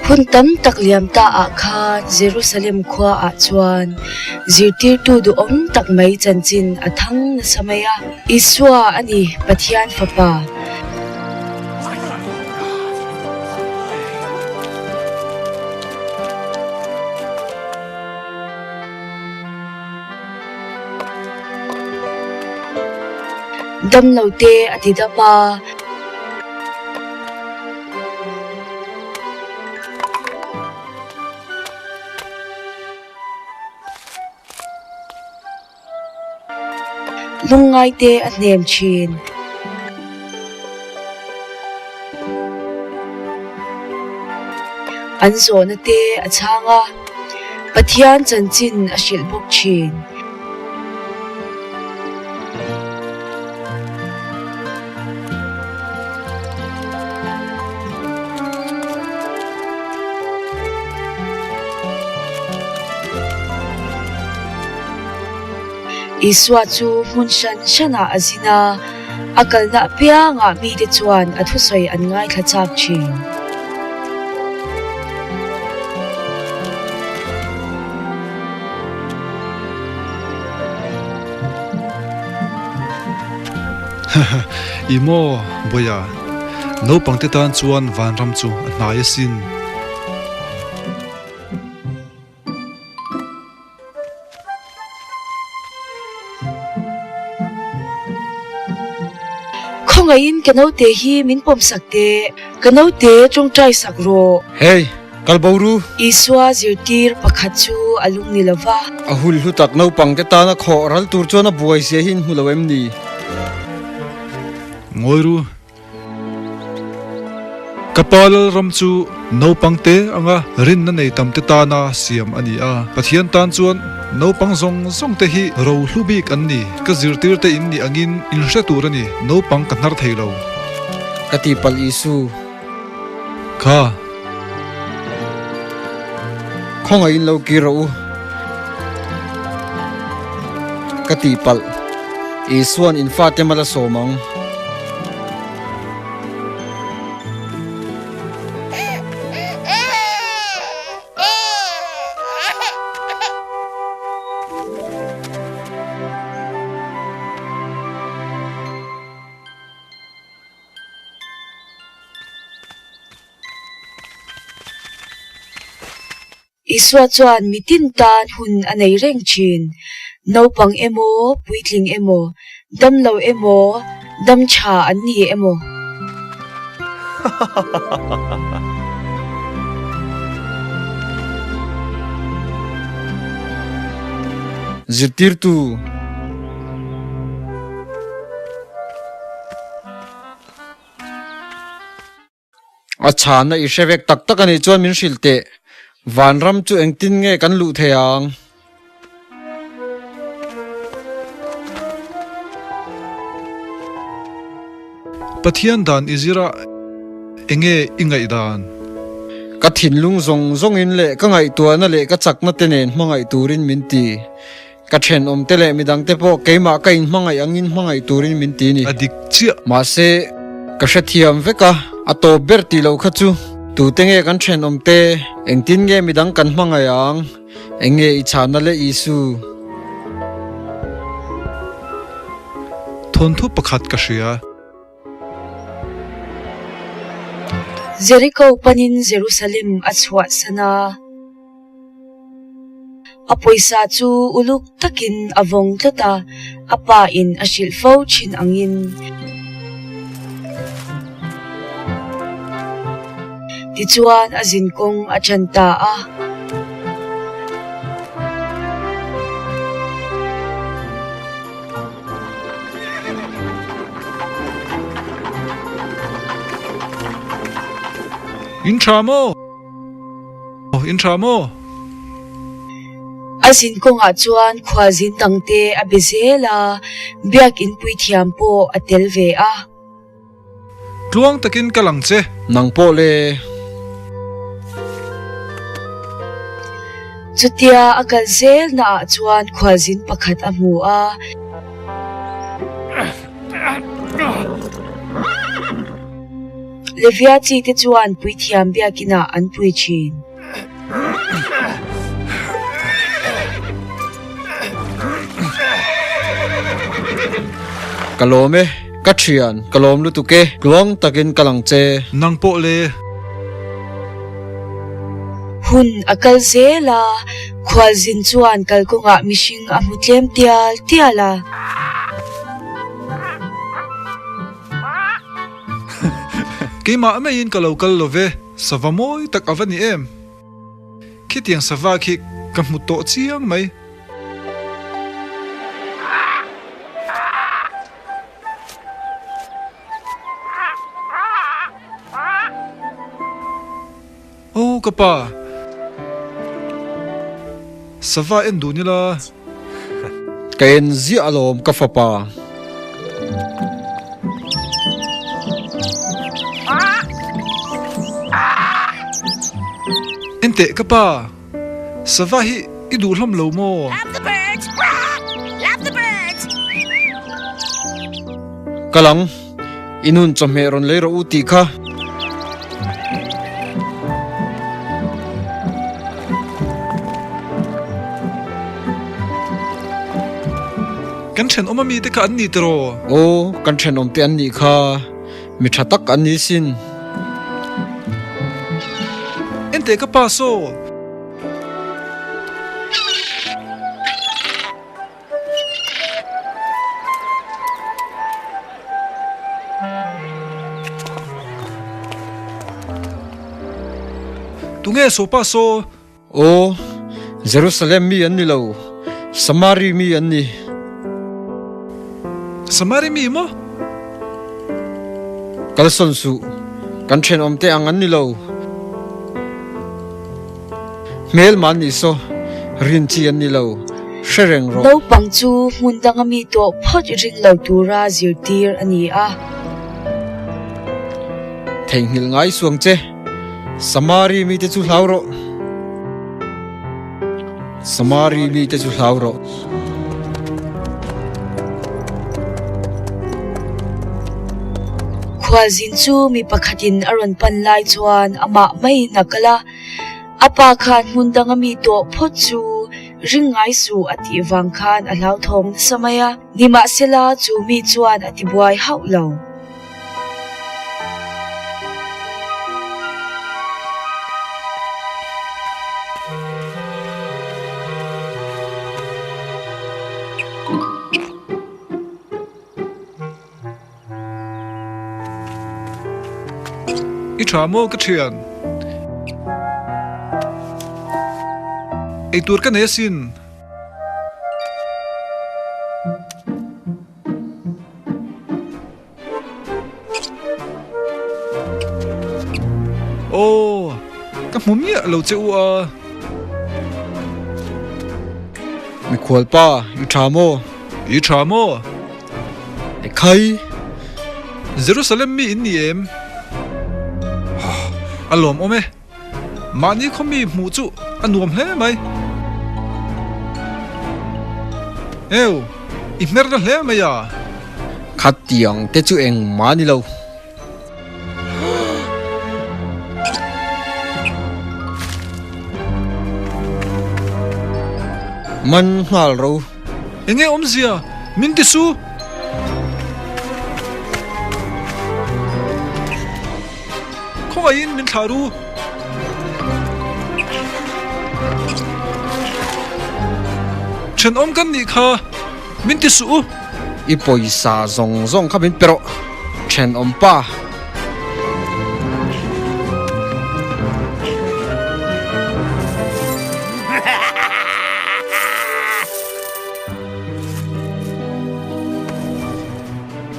Hun tam tak liam ta ah khan Jerusalem khua ah chuan zirtirtu duhawm tak mai chanchin a thang nasa mai a. Isua a ni, Pathian Fapa. Damlo te a ti dam a. Lungngai te a hnem thin. An zawhna te a chhang a, Pathian chanchin a hrilh bawk thin. Isua chu hmun hran hranah a zin a, a kalna apiangah mite chuan a thusawi an ngaithla chak thin. I maw, Bawia, naupangte tan chuan vanram chu a hnai asin. Khawngaihin ka naute hi min pawmsak teh, ka naute tawngtai sak rawh. Hey, kal bo ru. Isua zirtir pakhat chu a lung ni lo va. A hul hlu tak naupangte tana khawh ral tur chuan a buai zia hi in hmu lo em ni? Ngawi ru. Ka pa Lalram chu naupang te anga rinna nei tam te tana siam a ni a. Pathian tan chuan naupang zawng zawng te hi ro hlu bik an ni. Ka zirtir te in nih angin in hre tur a ni. Naupang ka hnar thei lo. Ka tihpalh Isu. Kha. Khawngaihin lo kir rawh u. Ka tihpalh. Isua'n in fate mal a sawm ang. Isua chuan mitin tan hun a nei reng thin. Naupang emaw, puitling emaw, damlo emaw, dam tha an ni emaw. Zirtirtu. A chhana i hre vek tak tak a nih chuan min hrilh teh. Vanram chu engtin nge kan luh thei ang? Pathian dan i zir a, enge i ngaihdan? Ka thinlung zawng zawngin leh ka ngaihtuahna leh ka chakna te nen hmangaih turin min ti. Ka thenawmte leh midangte pawh keimah ka inhmangaih angin hmangaih turin min ti ni. A dik chiah. Mahse, ka hrethiam vek a, a tawp ber tih loh kha chu tute nge kan thenawmte, engtin nge midang kan hmangaih ang, eng nge i chhana leh Isu? Thawnthu pakhat ka hria. Jeriko panin Jerusalem a chhuahsan a. A pawisa chu uluk takin a vawng tlat a, a pa in a hrilh fo thin angin. Tichuan a zinkawng a ṭan ta a. In ṭha maw? In ṭha maw? A zin kawngah chuan khualzin dangte a be zel a, biakin puithiam pawh a tel ve a. Tluang takin ka lang che. Nang pawh le. Chutia a kal zel naah chuan khualzin pakhat a hmu a. Levia chite chuan puithiam biakinah an pui thin. Ka lawm e, ka thian, ka lawm lutuk e, tluang takin ka lang che. Nang pawh le. Hun a kal zel a, khualzin chuan kalkawngah mihring a hmu tlem tial tial a. Keimah maiin ka lo kal lo ve, sava mawi tak a va ni em? Khitiang sava khi ka hmu tawh chiang mai. Aw ka pa, sava en dun ila. Ka en ziah alawm ka fapa. Enteh ka pa, sava hi i duh hlawm lo maw? Ka lang. I nun chawhmeh rawn lei rawh u tih kha. Kan thenawm ami te kha an ni tiraw? Aw, kan thenawm te an nih kha. Mi tha tak an ni sin. Enteh ka pa saw. Tunge sopa saw? Aw, Jerusalem mi an ni lo, Samari mi an ni. Samari mi maw? Kalsawn suh, kan thenawmte ang an ni lo. Hmelma an nih saw, rin chi an ni lo, hre reng rawh. Naupang chu hmun danga mi tawh phawt ring lo tura zirtir a ni a. Theihnghilh ngai suang che, Samari mite chu hlau rawh. Samari mite chu hlau rawh. Khualzin chu mi pakhatin a rawn pan lai chuan amah maiin a kal a. A pa khan hmun danga mi tawh phawt chu ring ngai suh a tih vang khan a hlauthawng nasa mai a. Nimahsela chu mi chuan a tibuai hauh lo. I tha maw ka thian? Eitur ka nei asin. Aw, ka hmu miah lo che u a. Mikhual pa, i tha maw? I tha maw? Ekhai! Jerusalem mi in ni em? A lawmawm e. Mahni khaw mi hmuh chu a nuam hle mai. Eu, i hmer na hle mai a. Khatiang te chu engmah a ni lo. Man nghal ro. Enge awmzia? Min ti su! Khawngaihin min thlah ru. Thenawm kan nih kha min ti suh u. I pawisa zawng zawng kha min pe rawh, thenawm pa.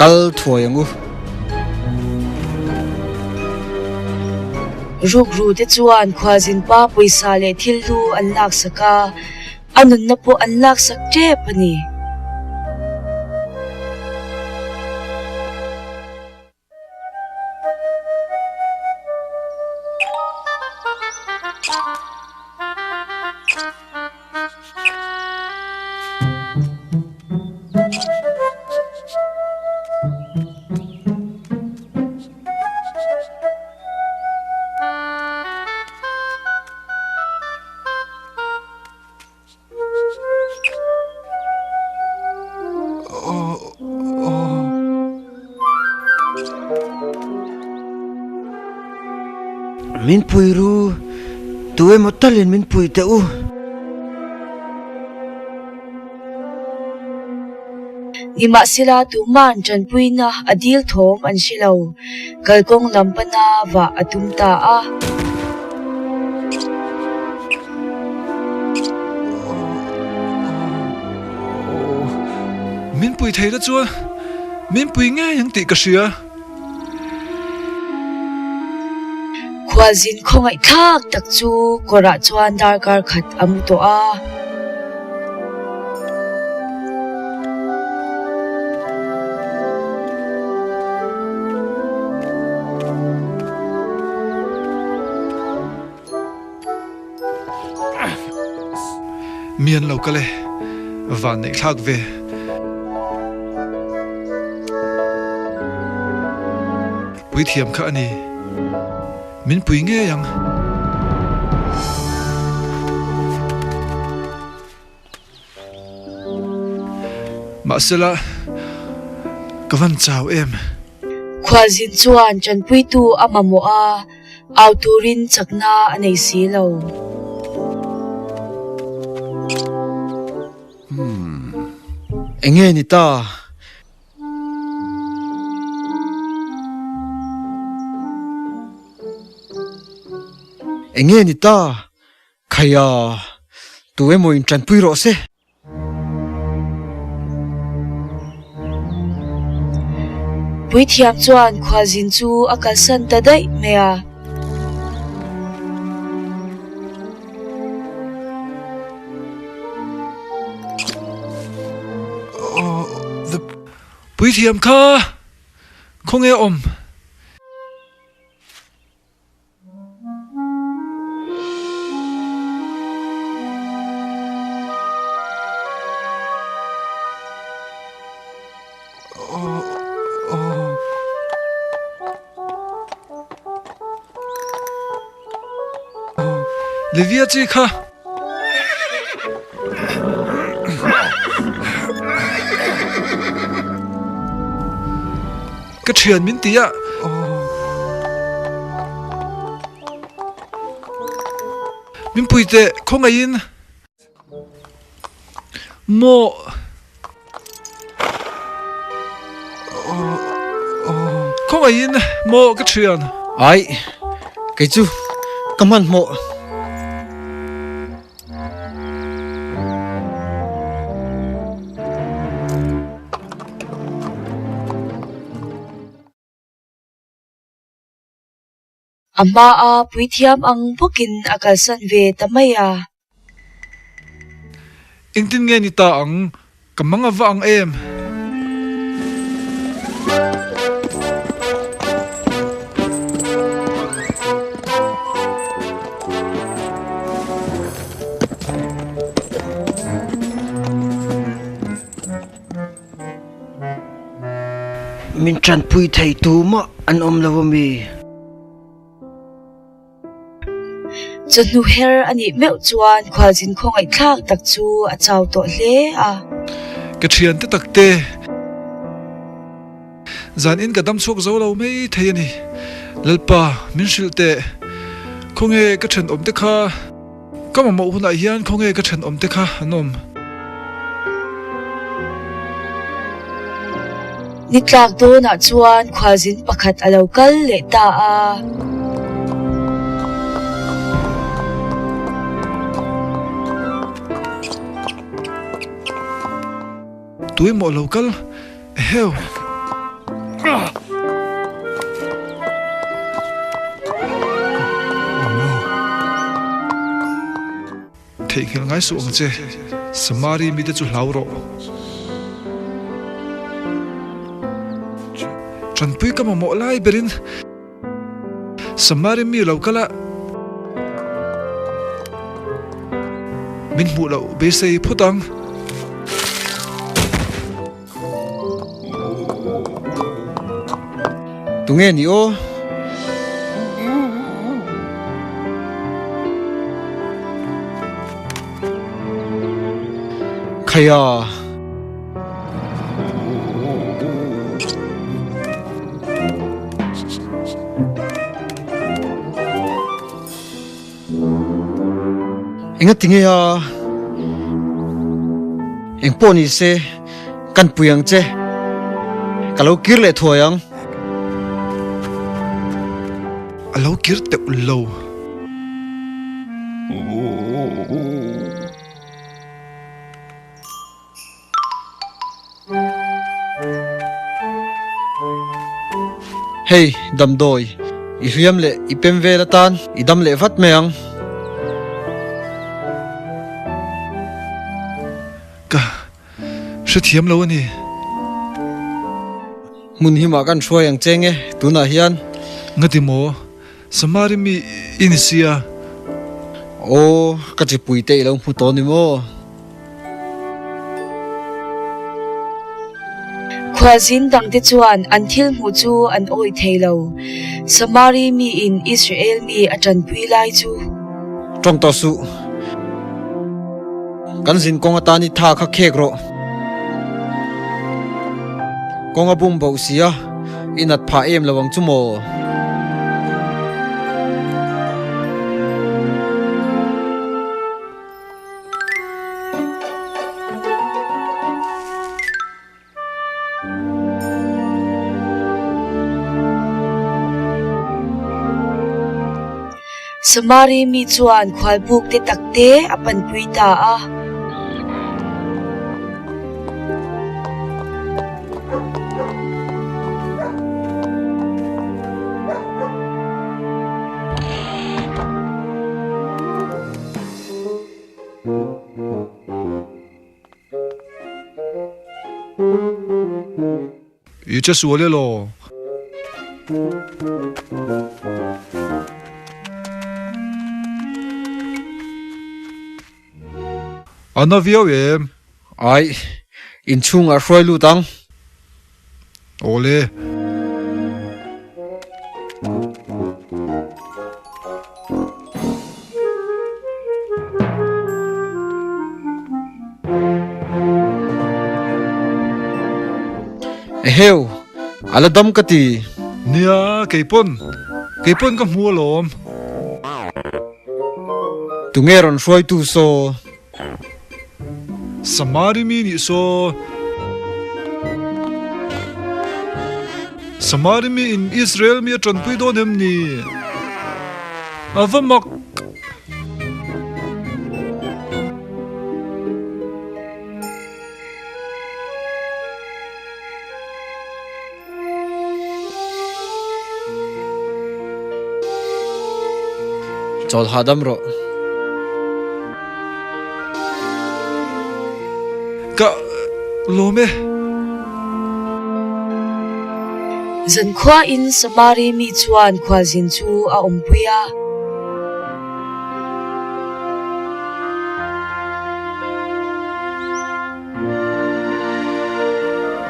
Kal thuai ang u. Rukru te chuan khualzinpa pawisa leh thil hlu an laksak a, a nunna pawh an laksak tep a ni. Min pui ru, tu emaw talin min pui teh u. Nimahsela tuma'n tanpuina a dil thawm an hre lo, kalkawng lam pana vah a tum ta a. Min pui thei la chuan min pui ngei ang tih ka hria. Khualzin khawngaihthlak tak chu kawrah chuan darkar khat a mu tawh a. Mi an lo kal e, van neih thlak ve. Puithiam kha a ni. Min pui ngei ang. Mahsela, ka van chau em? Khualzin chuan tanpuitu a mamawh a, au turin chakna a nei si lo. Eng nge ni ta? Eng nge ni ta? Khaia, tu emaw in tanpui rawh se. Puithiam chuan khualzin chu a kalsan ta daih mai a. Puithiam kha khawnge a awm? Livia chi kha. Ka thian min ti a. Min pui teh khawngaihin. Maw. Khawngaihin maw ka thian. Ai, kei chu ka hmanhmawh. A hmaa puithiam ang bawkin a kalsan ve ta mai a. Engtin nge ni ta ang? Ka mang a va ang em? Min tanpui thei tu mah an awm lo ami? Chawhnu her a nih meuh chuan khualzin khawngaihthlak tak chu a chau tawh hle a. Ka thiante takte, zanin ka dam chhuak zo lo mai thei a ni. Lalpa, min hrilh teh. Khawnge ka thenawmte kha? Ka mamawh hunah hian khawnge ka thenawmte kha an awm? Ni tlak dawnah chuan khualzin pakhat a lo kal leh ta a. Tuimaw lo kal? Eheu! Theihnghilh ngai suh ang che, Samari mite chu hlau rawh. Tanpui ka mamawh lai berin Samari mi lo kal a, min hmuh loh beisei phawt ang. Tunge ni aw? Khaia! Engati nge a? Engpawh ni se, kan pui ang che. Ka lo kir leh thuai ang. A lo kir teuh lo. Hei, damdawi, i hliam leh i pem vel atan i dam leh vat mai ang. Ka hrethiam lo a ni. Hmun himah kan hruai ang cheng e, tunah hian. Ngati maw? Samari mi i ni sia. Aw, ka chipui te i lo hmu tawh ni maw? Khualzin dangte chuan an thil hmuh chu an awih thei lo. Samari miin Israel mi a tanpui lai chu. Tawng tawh suh. Kan zin kawng atan i tha kha khek rawh. Kawng a bum boh si a, i nat phah em lo ang chu maw? Samari mi chuan khualbuk te tak te a panpui ta a. I che sual e law. A na viau em? Aih, inchhungah hruai lut ang. Awle. Eheu, a la dam ka ti. Nia, keipawn, keipawn ka hmu alawm. Tunge rawn hruaitu saw? Samari mi nih saw. Samari mi in Israel mi a tanpui dawn em ni? A va mak! Chawl hahdam rawh. Ka lawm e. Zankhuain Samari mi chuan khualzin chu a awmpui a.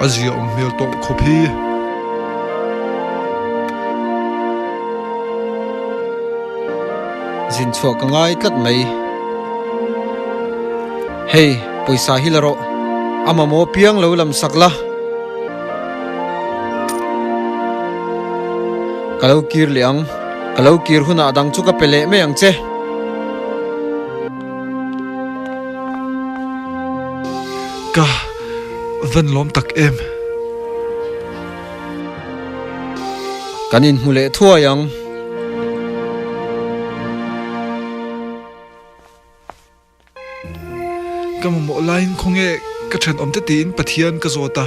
A zia awm hmel tawh khawp hi. Zin chhuah ka ngai tlat mai. Hei, pawisa hi la rawh. A mamawh piang lo lam sak la. Ka lo kir leh ang. Ka lo kir hunah dang chu ka pe leh mai ang che. Ka van lawm tak em. Kan inhmu leh thuai ang. Ka mamawh laiin khawnge ka thenawm te tiin Pathian ka zawt a.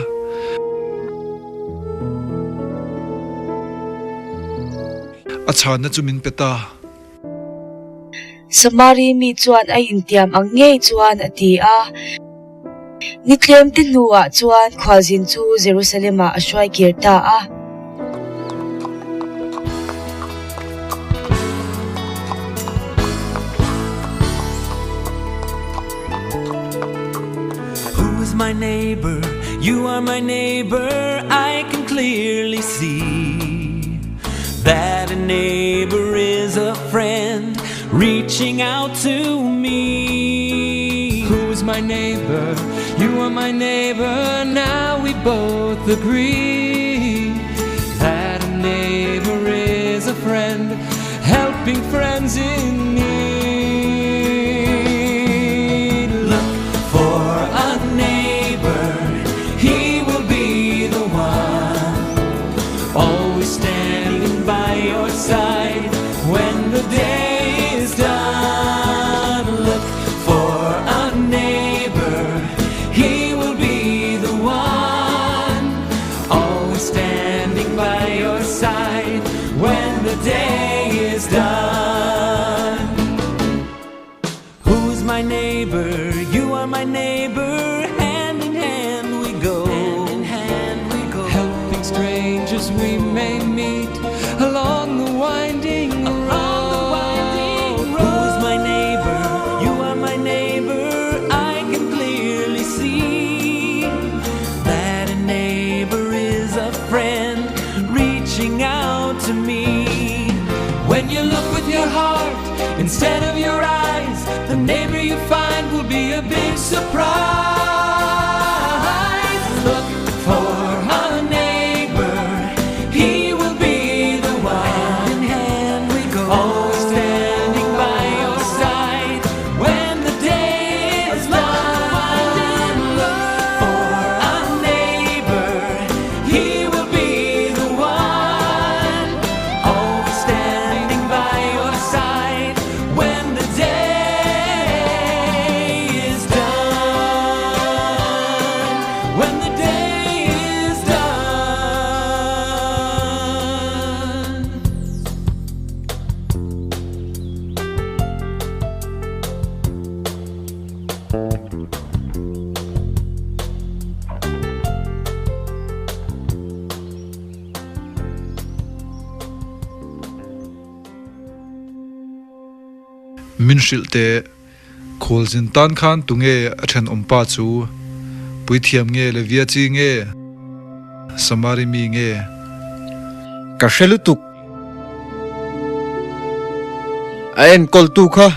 A chhanna chu min pe ta. Samari mi chuan a intiam ang ngei chuan a ti a. Ni tlem te hnuah chuan khualzin chu Jerusalem-ah a hruai kir ta a. Who is my neighbor? You are my neighbor, I can clearly see That a neighbor is a friend reaching out to me Who is my neighbor? You are my neighbor, now we both agree That a neighbor is a friend, helping friends in need. day is done. Who's my neighbor? You are my neighbor. Hand in hand we go. Hand in hand we go. Helping strangers we may meet along the winding Along the winding road. Who's my neighbor? You are my neighbor. I can clearly see that a neighbor is a friend reaching out to me. When you look with your heart instead of your eyes, the neighbor you find will be a big surprise. Look for a neighbor, he will be the one. Hand in hand we go, always standing by your side when the day is done. Look for a neighbor, he will be the one. Always standing by your side when the day is done. When the day is done. Min hrilh teh, khualzin tan khan tunge a thenawmpa chu? Puithiam nge Levia chi nge? Samari mi nge? Ka hre lutuk. A enkawltu kha.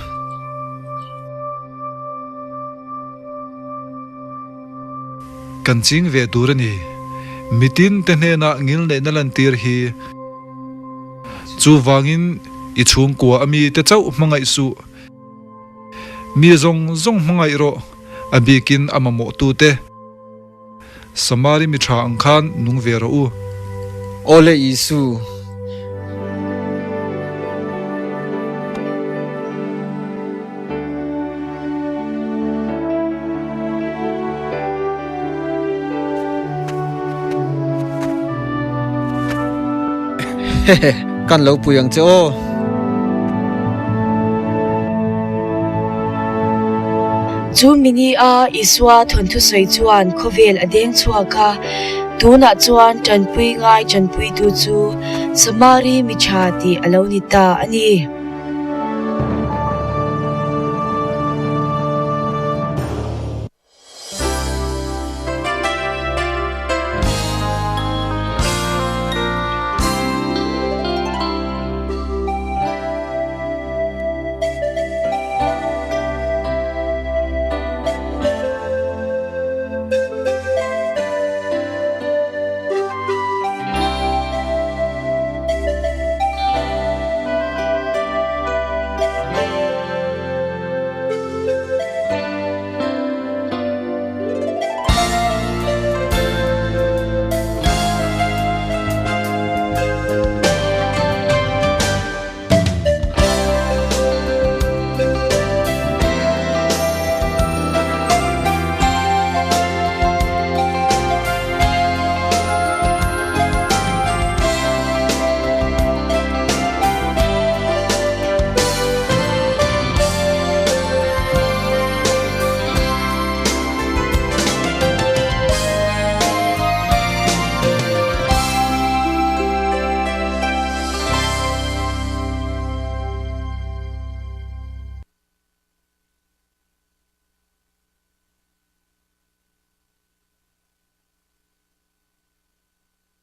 Kan ching ve tur a ni. Mitin te hnenah ngilneihna lantir hi. Chuvangin i chhungkua a mi te chauh hmangaih suh. Mi zawng zawng hmangaih rawh, a bikin a mamawhtu te. Samari mi tha ang khan nung ve rawh u. Awle Isu. Hehe, kan lo pui ang che aw. Chu mini a Isua thawnthu sawi chuan khawvel a deng chhuak a, tunah chuan tanpui ngai tanpuitu chu Samari mi tha tih a lo ni ta a ni.